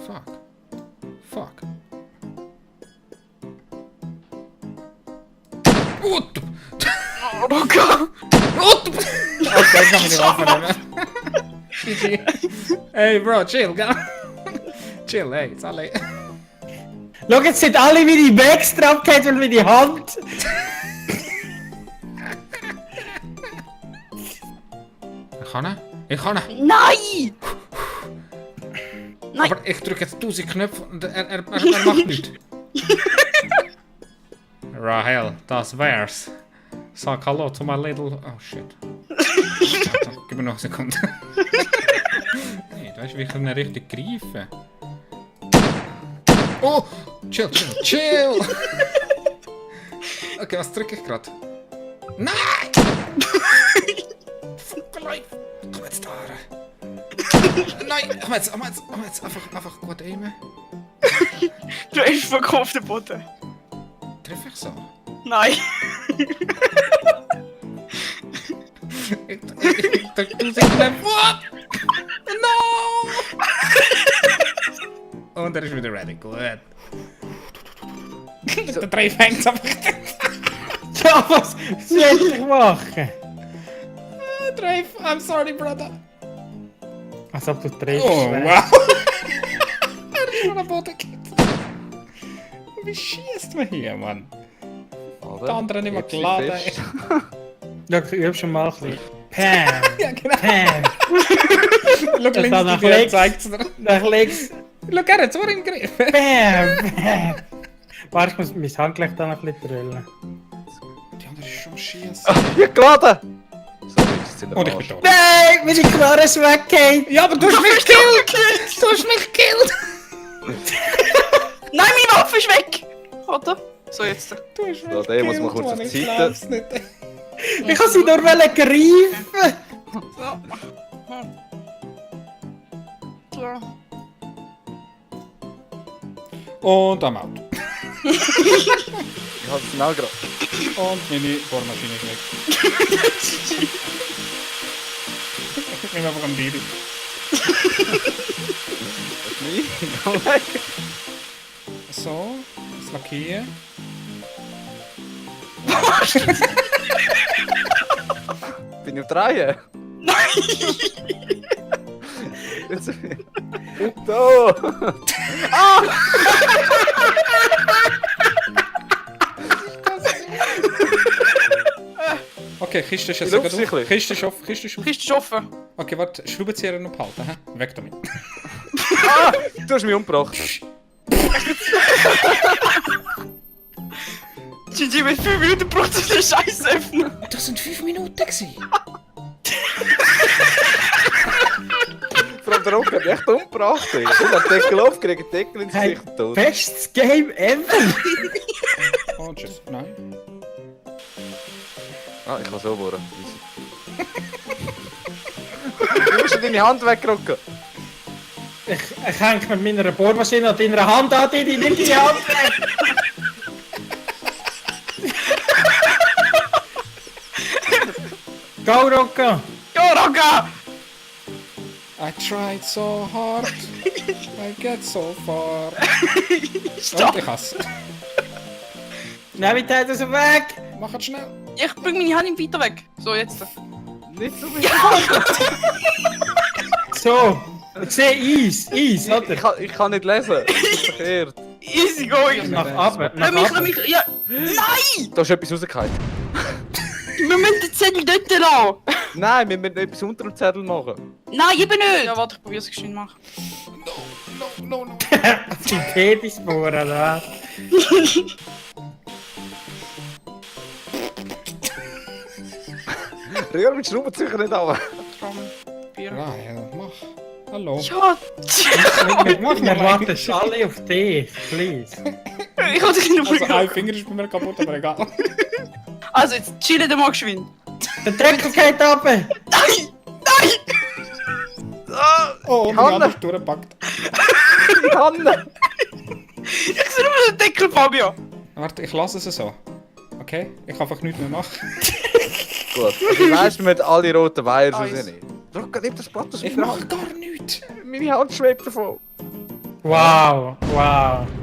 Fuck. Fuck. What? Rocker! What? Okay, ich kann meine Waffe nehmen. Hey Bro, chill, gell? Chill, hey, ist alle. Schau, jetzt sind alle wie die Bags drauf gehabt, weil wie die Hand. Ich kann ihn. Ich kann ihn. Nein! Nein! Aber ich drücke jetzt 1000 Knöpfe und er macht nichts. Rahel, das wär's. Sag Hallo zu my little... Oh shit. Gib mir noch eine Sekunde. Hey, du weißt, wie ich ihn richtig greifen. Oh! Chill, chill, chill! Okay, was drücke ich gerade? Nein! Fuck life! Komm jetzt da rein. Nein! Komm jetzt einfach gut aimen. Du hast vollkommen auf den Boden. Treff ich so? Nein! Ich drück 1000 Knöpfe. What? No! Und er ist wieder ready. Gut. Der Dreh fängt einfach. Ja, was soll ich machen? Dreh, I'm sorry, brother. Als ob du triffst. Oh, ne? wow. Er ist schon am Boden gekippt. Wie schießt man hier, Mann? Der andere nicht mal geladen. Ja, ich übe schon mal ein bisschen. Pam! Ja, genau. Pam! Schau, dann links, nach die links. zeigt's dir. Nach links. Schau, er hat es im Griff. Bam! Bam! Warte, ich muss mein Handgelenk da noch ein bisschen drüllen. Die andere ist schon schießen. Ja, geladen! So, jetzt ist es in der Und ich bin Arsch. tot. Nein! Meine Knarre ist weggefallen! Ja, aber du hast mich gekillt! Du hast mich gekillt! Nein, meine Waffe ist weg! Warte. So, jetzt. Du hast mich So, den muss man gekillt, kurz Mann, auf die ich Seite. glaub's nicht. Ich kann sie nur greifen! So. Und am Auto. Ich hab's genau gerade. Und meine Bohrmaschine ist weg. Ich nehme einfach am Diri. Komm weg! So, das lackieren. Bin ich auf 3? Nein! Jetzt... Da! Okay, Kiste ist jetzt Die sogar auf. Luftsächlich. Kiste ist auf, Kiste ist auf. Kiste ist offen. Okay, warte, Schraubenzieher noch behalten, hä? Weg damit. Ah! Du hast mich umgebracht. GG, mit 5 Minuten braucht es den Scheiß öffnen. Das sind 5 Minuten gewesen. Vor allem der Rock hat mich echt umgebracht. Ich hab den Deckel aufgeregt, den Deckel ins Hey, Gesicht tot. bestes Game ever! Oh, tschüss. Nein. Ah, ich kann so bohren. Du musst deine Hand wegrücken. Ich hänge mit meiner Bohrmaschine an deiner Hand an, Didi, nimm die Hand weg! Go, Rocco! Go, Rocker! I tried so hard. I get so far. Stopp! Und ich hasse. Nimm die Teile aus dem Weg! Mach es schnell. Ich bring meine Hand nicht weiter weg. So, jetzt. Nicht so viel. So! Ich sehe Eis, oder? Ich kann nicht lesen. Das ist verkehrt. Easy going. Nach oben, nach Lass oben. mich, ja. Nein! Da ist etwas rausgefallen. Wir müssen den Zettel dort lassen. Nein, wir müssen etwas unter dem Zettel machen. Nein, eben nicht. Ja, warte, ich probier's geschwind machen. No. Die Pedispuren, oder was? Rühr mit Schraubenzieher nicht an. Bier. Rahel, mach. Hallo. Ja, Wir warten alle auf dich, please. ich hab dich nicht Also ein mehr. Finger ist bei mir kaputt, aber egal. Also, jetzt chillen wir mal geschwind. Der Trecker geht runter! Nein! Nein! Oh, und Hanne. die andere ist durchgepackt. Hanne! Ich sehe nur den Deckel, Fabio. Warte, ich lasse es so. Okay? Ich kann einfach nichts mehr machen. Gut, also du weißt, wir müssen alle roten Wires Eins. rausnehmen. Rock, nimm das Blatt aus Ich meiner mache Hand. gar nichts. Meine Hand schwebt davon. Wow, wow.